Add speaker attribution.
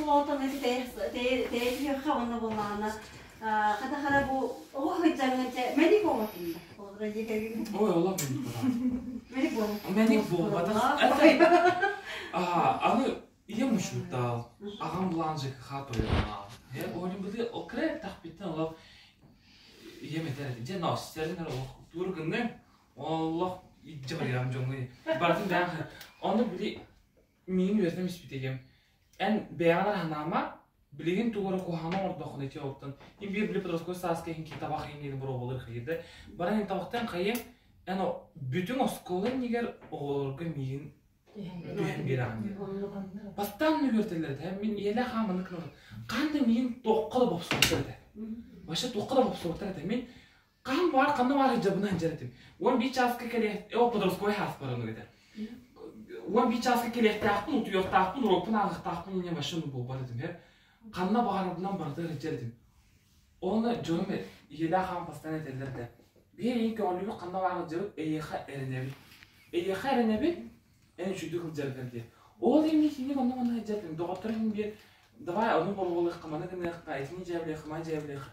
Speaker 1: оҕотон тэйэ уонна буоллаҕына хата хара бу оҕо сылдьаҥҥын чэ мэник оҕотун да олоро дьиэ кэргэҥҥэ.
Speaker 2: Ой, олох мэник буолар.
Speaker 1: Мэник буолбатах.
Speaker 2: Мэник буолбатах. Аны ийэм учуутал, аҕам булаан ЖКХ тойоно. Оҕонньор быты кыра эрдэхпиттэн олох ийэм этэр этэ, дьэ ноостерин эрэ олох тур гынныҥ, олох илдьэ барыам дьоҥҥо. Барытын бэйэҥ Ону били миигин үөрэтэн испит ийэм, эн бэйэҕин эрэ санаама, билигин тугу эрэ куһаҕаны оҥордоххуна ити оттон им биир били подростковай сааска иһин табах иһин диэни боруобалыыр хайыда баран ин табахтан хайыҥ эн бүтүн оскуола иннигэр оҕолорго миигин түһэн биэрэҕин диэн. Бастаан үөртэллэр этэ. Мин ийэлээх аҕам маннык гынар. Хаһан да миигин туохха да бопсубуттар этэ. Вообще туохха да бопсубуттар этэ. Мин хаһан баар ханна баар сылдьабына сылдьар этим. 11 чааска кэлиэх, о, подростковай саас баран этэ. 11 чааска кэлиэхтээхпин, утуйуохтаахпын, уруокпун ааҕыахтаахпын инньэ вообще буолбат этим. Ханна баҕарарбынан барыта сылдьар этим. Оны дьонум ийэлээх аҕам постоянно этэллэр да, биһи эйигин көҕүлүүбүт ханна баар сылдьабыт, эйиэхэ эрэнэбит. Эйиэхэ эрэнэбит, эн үчүгэйдик сылдьаргар диэн. Ол иһин киник онно манна сылдьар этим. Доҕотторум иһин биир давай ону боруобалыахха, маны гыныахха, итини дьээбэлиэххэ, маны дьээбэлиэххэ.